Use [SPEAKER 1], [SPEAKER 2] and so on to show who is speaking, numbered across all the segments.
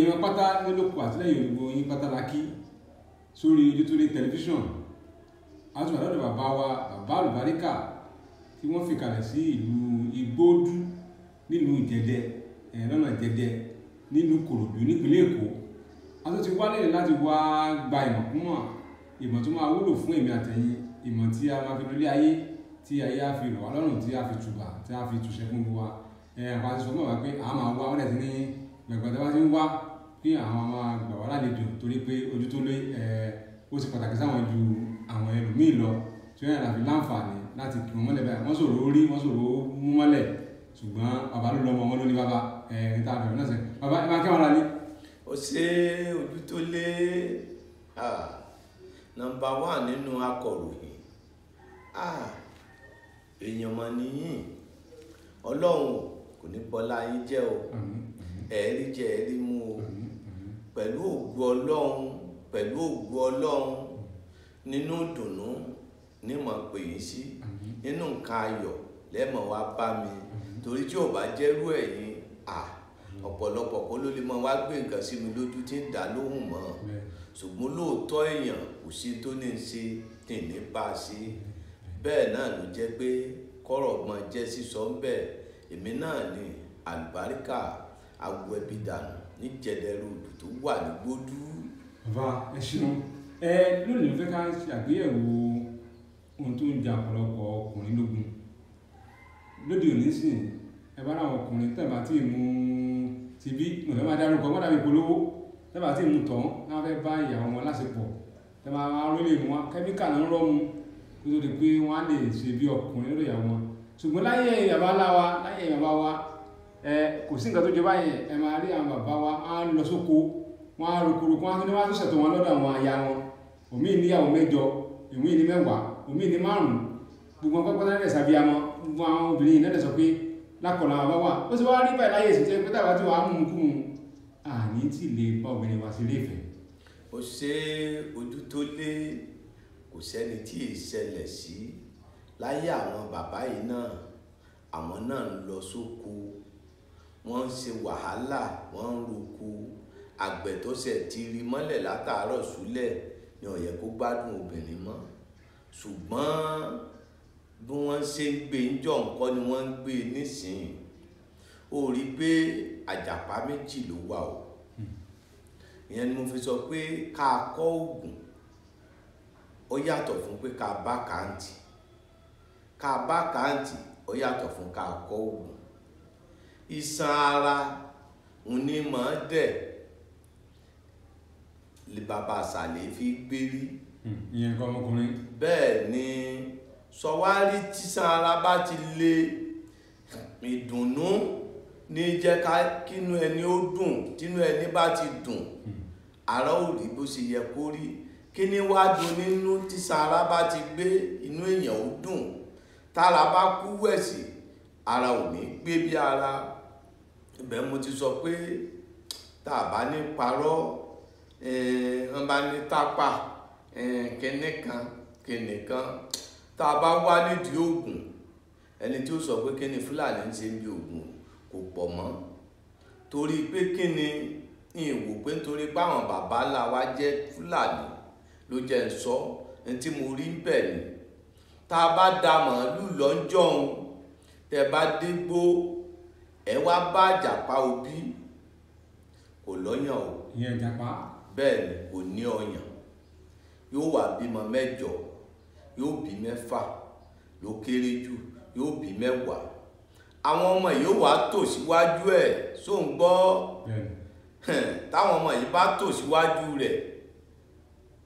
[SPEAKER 1] Èèyàn pátá nílòkù àtìlẹ́yìn gbogbo yín pátá la kí sórí Ojútólé tẹlifíṣàn. Àtúntò àdọ́dọ̀ bàbá wa, bàbá àlùbáríkà tí wọ́n fi kalẹ̀ sí ìlú Igbódú nílùú Ìjẹ̀dẹ̀, lọ́nà Ìjẹ̀dẹ̀ nílùú Kòròdú nípínlẹ̀ Èkó. A tún ti wálé láti wá gba ìmọ̀ kúmọ̀, ìmọ̀ tó máa wúlò fún èmi àtẹ̀yin, ìmọ̀ tí a máa fi lólé ayé, tí ayé á fi rọ̀ wá lọ́rùn, tí a fi tùbà, tí a fi túṣẹ́ fún gbogbo wa. Àpá ti sọ fún bàbá pé a máa wá, wọ́n dẹ̀ ti ní gbẹ̀gbẹ̀ tí a bá ti ń wá kí àwọn máa gbà wá lálejò, torí pé Ojútólé ó ṣe pàtàkì sáwọn ju àwọn ẹlòmíì lọ, tí wọ́n yàrá fi láǹfààní láti kí wọn mọ́lẹ̀ báyìí. Wọ́n sọ̀rọ̀ orí, wọ́n sọ̀rọ̀ mú mọ́lẹ̀, ṣùgbọ́n bàbá ló lọ́mọ, wọn ló ní bàbá. Níta bẹ̀rẹ̀ náà sẹ́ bàbá ẹ máa kí wọn ra ní.
[SPEAKER 2] Ó ṣe Ojútólé nọ́mbà 1 nínú akọ̀ròyìn. Èèyàn mọ̀ nìyí, Ọlọ́run kò ní bọ́lá yín jẹ́ o, ẹ̀rí jẹ́ ẹ̀rí mú o, pẹ̀lú ògo Ọlọ́run, pẹ̀lú ògo Ọlọ́run, nínú ìdùnnú ní mọ̀ pè yín sí, nínú nǹkan ayọ̀ lẹ́mọ̀ wá bá mi, torí tí ò bá jẹ́rú ẹ̀yin, ọ̀pọ̀lọpọ̀ kó ló lè mọ wá gbé nǹkan sí mi lójú tí ń dà lóhùn mọ́, ṣùgbọ́n lóòótọ́ èèyàn kò sí tó ní í ṣe tì ní bá a ṣe. Bẹ́ẹ̀ náà ló jẹ́ pé kọ́rọ̀ mọ jẹ́ sísọ ń bẹ̀. Èmi náà ni àlùbáríkà awo ẹbí dànù ní Ìjẹ̀dẹ̀ ròdù tó wà ní Gbódú.
[SPEAKER 1] Bàbá ẹ ṣeun. Lónìí mo fẹ́ ká ṣe àgbéyẹ̀wò ohun tó ń ja ọ̀pọ̀lọpọ̀ ọkùnrin lógun lóde òní sìn. Ẹ bá ráwọn ọkùnrin tẹ̀ bá tí ì mú ti bí mo fẹ́ máa dárúkọ, wọ́n dàbí polówó, tẹ̀ bá tí ì mú tán, wọ́n fẹ́ bá ìyàwó wọn láṣepọ̀, tẹ̀ máa rólé mu wọn, kẹ́míkà ló ń rọ́ mu kó tó di pé wọ́n á lè ṣe bí ọkùnrin lórí ìyàwó wọn. Ṣùgbọ́n láyé bàbá ńlá wa, láyé bàbá wa, kò sí nǹkan tó jẹ báyẹn. Ẹ máa rí àwọn bàbá wa á lọ sóko, wọ́n á rokoroko, wọ́n á tún ní wọ́n á tún ṣètò wọn lọ́dọ̀ àwọn aya wọn. Òmíì níyàwó 8, òmíì ní 10, òmíì ní 5. Gbogbo wọn pápátá lẹ́sẹ̀ abiyamọ. Gbogbo àwọn obìnrin yìí lẹ́sẹ̀ sọ pé lákọ̀ọ́lá bàbá wa. Ó sì wá rí báyìí láyé ìsìn tó yẹ pé tàbá tí wàá mú un kú mu, àní tí lè bá obìnrin wa sí ilé ìfẹ́.
[SPEAKER 2] Ó ṣe Ojútólé, kò sẹ́ni tí ì ṣẹlẹ̀ sí láyé àwọn bàbá yìí náà. Àwọn náà ń lọ sóko, wọ́n ń ṣe wàhálà, wọ́n ń roko. Àgbẹ̀ tó ṣẹ̀ ti rí mọ́lẹ̀ látàárọ̀ súlẹ̀ ni ó yẹ kó gbádùn obìnrin mọ́. Ṣùgbọ́n bí wọ́n ṣe ń gbé ńjọ́ nǹkan ni wọ́n ń gbé nísìnyí. Ó rí pé àjàpá méjì ló wà o. Ìyẹn ni mo fi sọ pé ká kọ́ òògùn ó yàtọ̀ fún pé ká bá kàǹtì, ká bá kàǹtì ó yàtọ̀ fún ká kọ́ òògùn. Iṣan ara òní mọ̀ ọ́n dẹ̀ lè bàbá àṣàlẹ̀ fi gbérí.
[SPEAKER 1] Ìyẹn nǹkan ọmọkùnrin.
[SPEAKER 2] Bẹ́ẹ̀ ni sọwárí tíṣan ara bá ti le, ìdùnnú ní jẹ́ ká kínú ẹni ó dùn. Tínú ẹni bá ti dùn, ara ò rí bó ṣe yẹ kó rí. Kí ni wá dùn nínú tíṣan ara bá ti gbé, inú èèyàn ó dùn. Tára bá kú wẹ̀sì, ara ò ní gbé bí ara. Ibẹ̀ mo ti sọ pé tá a bá ní parọ́, wọ́n bá ní tápà, kinní kan kinní kan, tá a bá wá nídìí òògùn, ẹni tí ó sọ pé kíni Fúlàní ń ṣe bí òògùn kò pọ̀ mọ́. Torí pé kíni ìwò pé nítorí pé àwọn bàbá ńlá wa jẹ́ Fúlàní ló jẹ́ ń sọ ní tí mo rí ń bẹ̀ ni. Tá a bá da màálù lọ́njọ́un, tẹ bá dégbó, ẹ wá bá àjàpá òbí, kò lọ́yàn o.
[SPEAKER 1] Ìyẹn ìjàpá.
[SPEAKER 2] Bẹ́ẹ̀ ni, kò ní ọyàn. Yóò wá bímọ 8, yóò bí 6 ló kéré jù, yóò bí 10. Àwọn ọmọ yìí ó wá tò síwájú ẹ̀, só ń gbọ́. Táwọn ọmọ yìí bá tò síwájú rẹ̀,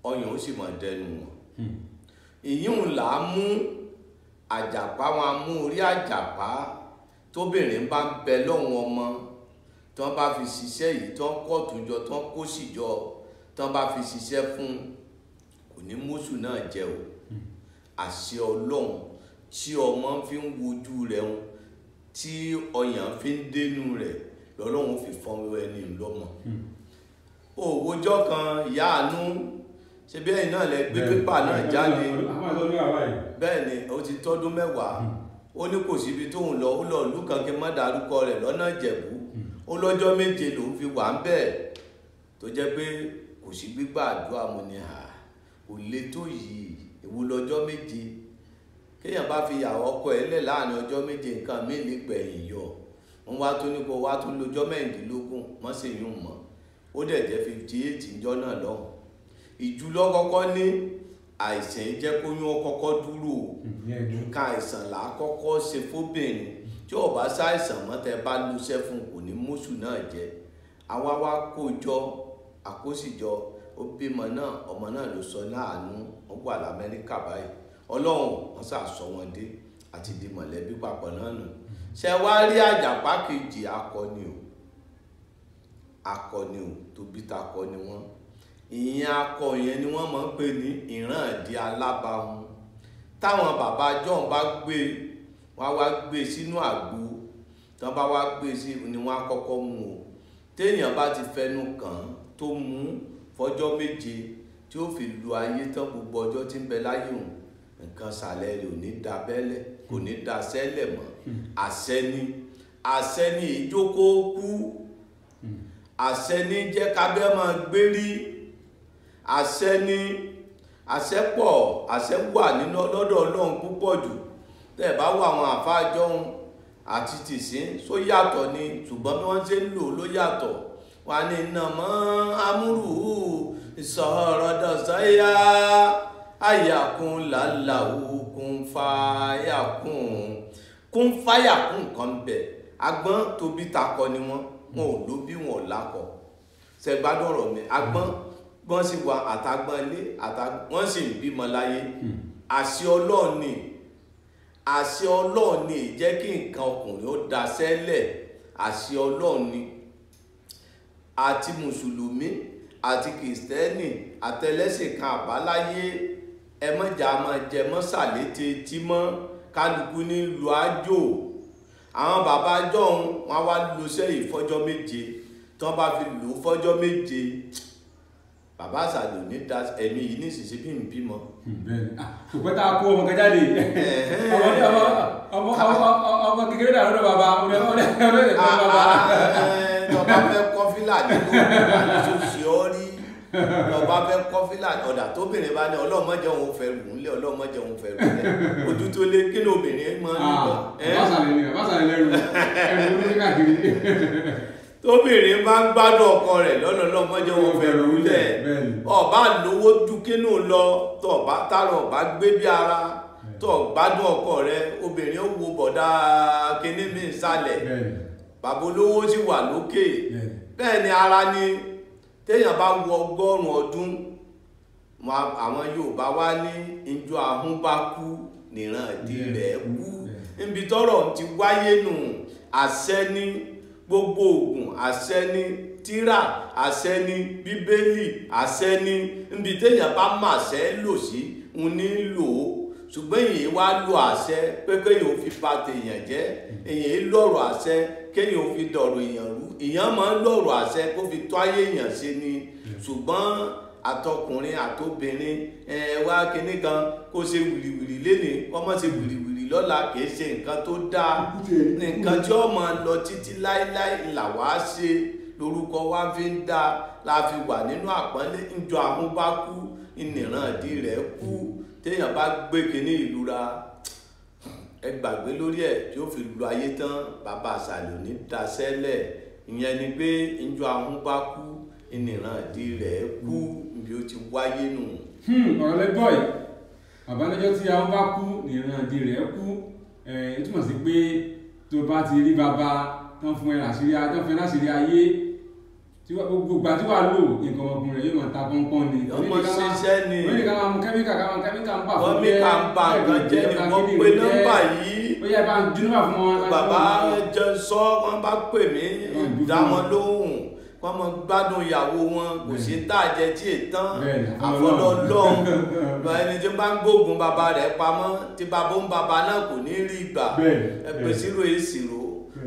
[SPEAKER 2] ọyàn ó sì mọ̀ dẹnu wọn. Ìyún là á mú àjàpá, wọn á mú orí àjàpá. Tóbìnrin bá ń bẹ lọ́hùn ọmọ, tí wọ́n bá fi ṣiṣẹ́ yìí, tí wọ́n kọ́ tún jọ, tí wọ́n kó sì jọ, tí wọ́n bá fi ṣiṣẹ́ fún, kò ní mọ́sù náà jẹ o. Àṣẹ Ọlọ́run tí ọmọ fi ń wojú rẹ̀ ń, tí ọyàn fi ń dénú rẹ̀, lọ́lọ́run fi fọ́n ẹni lọ́mọ. Òwòjọ́ kan ìyá àánú, ṣe bí ẹ̀yin náà lẹ gbé pépà náà jáde. Bẹ́ẹ̀ ni, ó ti tọ́dún 10. Ó ní kò síbi tóun lọ, ó lọ ìlú kan kí n má dárúkọ rẹ̀ lọ́nà Ìjẹ̀bú. Ó lọ́jọ́ 7 lòún fi wà ń bẹ̀. Tó jẹ́ pé kò sí gbígbà àdúrà mo ní à kò le tó yìí, èwo lọ́jọ́ 7. Kéèyàn bá fi ìyàwó ọkọ ẹ̀ lẹ̀ láàrin ọjọ́ 7, nǹkan míì lè gbẹ̀yìn yọ. Wọ́n wá tó ní kó wá tó lọ́jọ́ 16, wọ́n sì yún mọ́. Ó dẹ̀ jẹ́ 58 ńjọ́ náà lọ́hùn. Ìjú lọ́kọ́kọ́ ní àìsàn yìí jẹ́ kóyún ó kọ́kọ́ dúró o. Nǹkan àìsàn là á kọ́kọ́ ṣe fóbìnrin. Tí ó bá ṣàìsàn mọ́, tẹ́ bá lóṣẹ́ fún un, kò ní mọ́ṣù náà jẹ. Àwa wá kó jọ, àkóṣìjọ, ó bímọ náà, ọmọ náà ló sọ láàánú, ó wà l'Amẹ́ríkà báyìí. Ọlọ́run wọ́n ṣàṣọ wọn dé àti di mọ̀lẹ́bí papọ̀ náà nù. Ṣé wá rí àjàpá kejì, akọni o, akọni o, tóbi takọ ni wọ́n. Ìyẹn akọ yẹn ni wọ́n máa ń pè ní ìrandí alábàáhùn. Táwọn bàbá John bá gbé, wọ́n á wá gbé sínú àgbo. Tí wọ́n bá wá gbé sí ni wọ́n á kọ́kọ́ mú o. Téèyàn bá ti fẹnu kàn án tó mú fọjọ́ 7 tí ó fi lu ayé tán, gbogbo ọjọ́ tí ń bẹ láyé òun, nǹkan sàlẹ̀ rẹ̀ ò ní da bẹ́lẹ̀, kò ní da sẹ́lẹ̀ mọ́. Àṣẹ ni, àṣẹ ni ìjókòó kú. Àṣẹ ni jẹ́ kábẹ́ máa gbérí. Àṣẹ ni, àṣẹ pọ̀, àṣẹ wà nínú lọ́dọ̀ Ọlọ́run púpọ̀ jù. Tẹ́ ẹ bá wo àwọn àfáà jọ̀hún àti tìsín só yàtọ̀ ni, ṣùgbọ́n bí wọ́n ṣe ń lò ló yàtọ̀. Wà ní iná mọ́ amúrù ìsọ̀rọ̀ dọ̀sáyà àyàkùn làlàó kún fàyàkùn. Kún fàyàkùn kan bẹ̀. Agbọ́n tóbi takọ ni wọ́n, wọn ò lóbi, wọn ò lákọ. Ṣẹ gbádùn ọ̀rọ̀ mi? Agbọ́n wọ́n sì wà àtàgbọ́n ilé, àtàgbọ́n wọ́n sì ń bímọ láyé. Àṣẹ Ọlọ́run ni, àṣẹ Ọlọ́run ni jẹ́ kí nǹkan ọkùnrin ó daṣẹ́lẹ̀. Àṣẹ Ọlọ́run ni. Àti Mùsùlùmí àti Kìrìsìtẹ́nì àtẹlẹ́sìn kan àbáláyé, ẹ mọ̀jà máa jẹ mọ́sàlétè tí mọ́, kálukú ní lu àjò. Àwọn bàbá jọ̀hún wọn wá lọ́sẹ̀ yìí fọjọ́ 7. Tí wọ́n bá fi lò ó fọjọ́ 7, bàbá àṣàlò ní da ẹ̀mí yìí ní ìsinsìnyí bí n bímọ.
[SPEAKER 1] Bẹ́ẹ̀ni, kò pẹ́ tá a kó ọmọ kan jáde. Ọmọ kékeré dà lọ́dọ̀ bàbá, ọmọ ẹ̀kọ́ bàbá.
[SPEAKER 2] Tọba fẹ́ kọ́ fílà nínú òṣìṣẹ́ ọ rí. Tọba fẹ́ kọ́ fílà ọ̀dà tóbìnrin bá ní ọlọ́mọdé òun fẹ́ rù ú lé, ọlọ́mọdé òun fẹ́ rù ú lé. Ojú tó lé kí ni obìnrin máa ń lọ.
[SPEAKER 1] Bàbá àṣàlẹ̀ ni, bàbá àṣàlẹ̀ lẹ́rù, ẹrù ló ní káàkiri.
[SPEAKER 2] Tóbìnrin bá ń gbádùn ọkọ rẹ̀ lọ́nà ọlọ́mọdé òun fẹ́ rù ú lẹ̀. Ọba lówó dúkínú lọ, tọba tààrà ọba gbé bí ara, tọ gbádùn ọkọ rẹ̀, obìnrin ó wo bọ̀dá kíní mi sálẹ̀. Bàbá olówó sì wà lókè. Bẹ́ẹ̀ ni ara ni téèyàn bá wọ 100 ọdún, àwọn Yorùbá wá ní ijó ahun bá kú nìran ìdí rẹ̀ kú. Níbi tọ́rọ̀ ti wáyé nù, àṣẹ ni gbogbo ògùn, àṣẹ ni tírà, àṣẹ ni Bíbélì, àṣẹ ni. Níbi téèyàn bá màṣẹ lò sí, ń ní lò ó. Ṣùgbọ́n èyí wá lo àṣẹ pé kéèyàn ò fi ba tèèyàn jẹ́, èyí lọ̀rọ̀ àṣẹ kéèyàn ò fi dọ̀rọ̀ èèyàn rú. Èèyàn máa ń lọ̀rọ̀ àṣẹ kó fi tó ayé èèyàn ṣe ni. Ṣùgbọ́n àtọkùnrin àtobìnrin, ẹ wá kinní kan kó ṣe wìrìwìrì lénìí, kó má ṣe wìrìwìrì lọ́la, kìí ṣe nǹkan tó dáa. Nǹkan tí ó máa lọ títí láéláé là wá ṣe lórúkọ wa fi ń dáa, la fi wà nínú àpọ́nlé. Ńjọ àwọn bá kú, ìnìran ìdí rẹ̀ kú. Téèyàn bá gbé kinní ìlú ra, ẹ gbàgbé lórí ẹ̀ tí ó fi lu ayé tán, bàbá àṣàlò ní daṣẹ́lẹ̀. Ìyẹn ni pé ńjọ àwọn bá kú, ìnìran ìdí rẹ̀ kú, bí ó ti wáyé nù.
[SPEAKER 1] Ọ̀rọ̀ lẹ́gbọ́ yìí, bàbá lọ́jọ́ tí àwọn bá kú, nìran ìdí rẹ̀ kú. Ó túmọ̀ sí pé tó bá ti rí bàbá tán fún ẹ láṣìírí, tán fún ẹ láṣìírí ayé, gbogbo ìgbà tí wàá lò nǹkan ọmọkùnrin rẹ̀ yóò máa ta pọ́npọ́n ni.
[SPEAKER 2] Ọmọ ṣiṣẹ́ ni.
[SPEAKER 1] Wọ́n ní ká máa mú kẹ́míkà, ká máa kẹ́míkà ń bà fún
[SPEAKER 2] jẹ́. Kẹ́míkà ń bà nǹkan jẹ́ ni wọ́n pe nọ́mbà yìí.
[SPEAKER 1] Ó yẹ bá ń ju nọ́mbà fún wọn.
[SPEAKER 2] Bàbá jẹ sọ, wọ́n bá pè mí, dá wọn lóhùn. Wọ́n mọ gbádùn ìyàwó wọn, kò sí tá a jẹ tí è tán. Àfọlọ́lọ́hún. Ẹni tí bá ń gbógun bàbá rẹ̀ pamọ́, tí bàbá ń bàbá náà kò ní rí gbà. Ẹ pè 080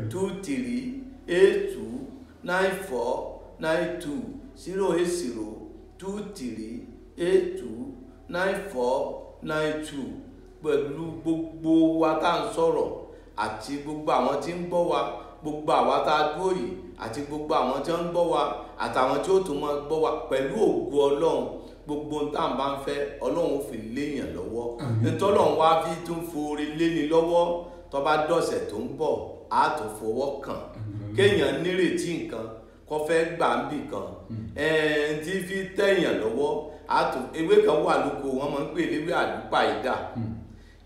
[SPEAKER 2] 23 82 94 92 080 23 82 94 92. Pẹ̀lú gbogbo wa tá à ń sọ̀rọ̀ àti gbogbo àwọn tí ń gbọ́ wa Gbogbo àwa tá a dúró yìí àti gbogbo àwọn tí wọ́n ń gbọ́ wa àtàwọn tí ó tún máa gbọ́ wa, pẹ̀lú ògo Ọlọ́run, gbogbo ohun tá à ń bá ń fẹ́, Ọlọ́run ó fi léèyàn lọ́wọ́. Nítorí Ọlọ́run wá fi tún forí léni lọ́wọ́, tó bá dọ̀sẹ̀ tó ń bọ̀ á tó fọwọ́ kàn. Kéèyàn nírètí nǹkan kó fẹ́ gbà ń bì kan, tí fi tẹ̀yàn lọ́wọ́ á tó. Ewé kan wà lóko, wọ́n máa ń pè léwé àlùpàídà.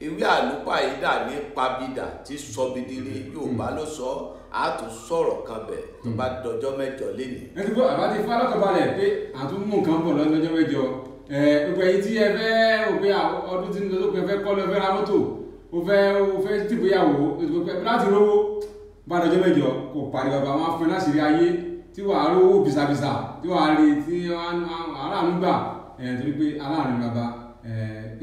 [SPEAKER 2] Ewé àlùpàídà ní pabidà tí sọbidire, Yorùbá ló sọ. Á tún sọ̀rọ̀ kan bẹ̀ tó bá dọjọ́ mẹ́jọ lénìí.
[SPEAKER 1] Ẹ ti gbọ́, àbá ti fún alákọ̀ọ́balẹ̀ pé àtún mú nǹkan bọ̀ lọ́jọ́ mẹ́jọ. Gbogbo ẹ̀yin tí ẹ fẹ́ òpin ọdún tí ń lọ sópin, ẹ fẹ́ kọ́lé, ẹ fẹ́ ra mọ́tò, o fẹ́ tìgbéyàwó láti rówó, bá dọjọ́ mẹ́jọ kò pàdé bàbá wọn fún ẹ láṣìírí ayé tí wàá rówó bìsàbìsà, tí wàá rí tí aláàánú gbà, torí pé aláàánú bàbá,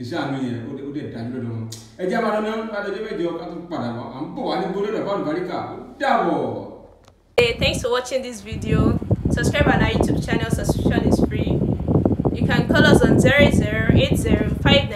[SPEAKER 1] iṣẹ́ àánú yẹn ó dẹ̀ dájú lọ́dọ̀ wọn. Ẹ jẹ́ máa lọ́nà bá dọjọ́ mẹ́jọ ká tún padà wá. À ń bọ̀ wá ní gbólódò fáwọn ìbáríkà. Ó dàbọ̀.
[SPEAKER 3] Hey, thanks for watching this video. Subscribe on our YouTube channel, subscription is free. You can call us on 0080.